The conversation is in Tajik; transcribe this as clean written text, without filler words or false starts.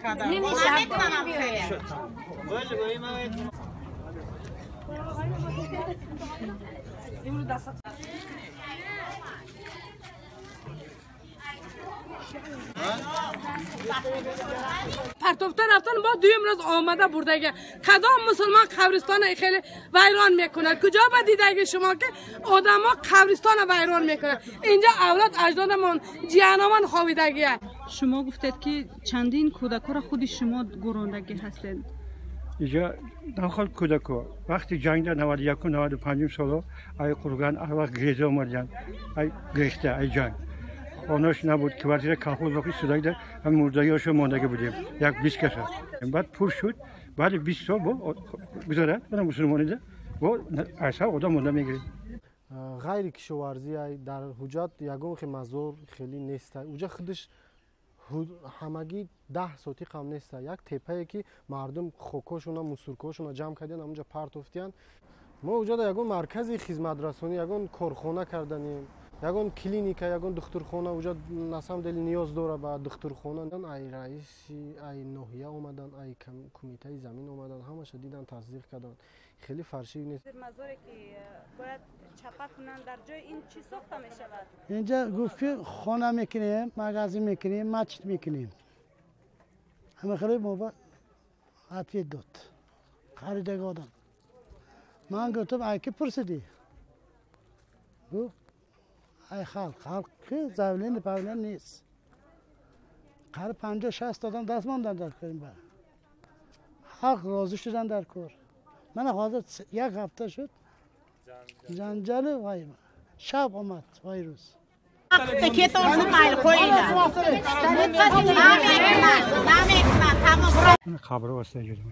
میکردم. نمیکنم خیر. پرتوفته رفتن با دویم روز آمده بردگه کدام مسلمان قبرستان خیلی ویران میکنه؟ کجا با دیدگی شما که آدما قبرستان ویران میکنه؟ اینجا اولاد اجدادمان جیانمان خوابیدگیه. شما گفتید که چندین کودکا را خود شما گوراندگی هستید. اینجا داخل کودکا وقتی جنگ در 91 95 سالا ای قرغان هر وقت گریزه اومدن ای گریخته ای جنگ خانهش نبود کوارتیر کاخوز باقی صدای هم مردگی‌هاشو ماندگی بودیم یک 20 کس. بعد پر شد بعد 20 سال با گذاره من مسلمانی ده با اصلا آدم مونده میگیره. غیر کشاورزی در حجت یگان خی مزار خیلی نیست. اوجا خودش همگی 10 سوتیق هم نیست. یک تپه که مردم خوکاشون مسورکاشون جمع کردن اونجا پرتوفتیان. ما اوجا یگان مرکزی خدمت رسانی یگان کارخانه کردنیم. ягон клиника, ягон духтурхона уҷа на самом деле ниёз дора ба духтурхона. Ай раиси ай ноҳия омадан, ай кумитаи замин омадан, ҳамаша дидан, тасдиқ кардан. Хеле фаршив нест. Мазоре ки бояд чапа кунанд, дар ҷои ин чӣ сохта мешавад? Инҷа гуфт ки хона мекунем, магазин мекунем, масҷид мекунем. Ҳама хеле мо ба ответ дод. Харидаги одам. Ман гуфтам, ай ки пурсидӣ? Гуфт ай халқ, халқ ки заявление павление нест. Қариб 50-60 одам даст мондан дар кор. Халқ розӣ шудан дар кор. Мана ҳозир як ҳафта шуд janjali вай шаб омад вай рӯз. Қабр васита ҷудо.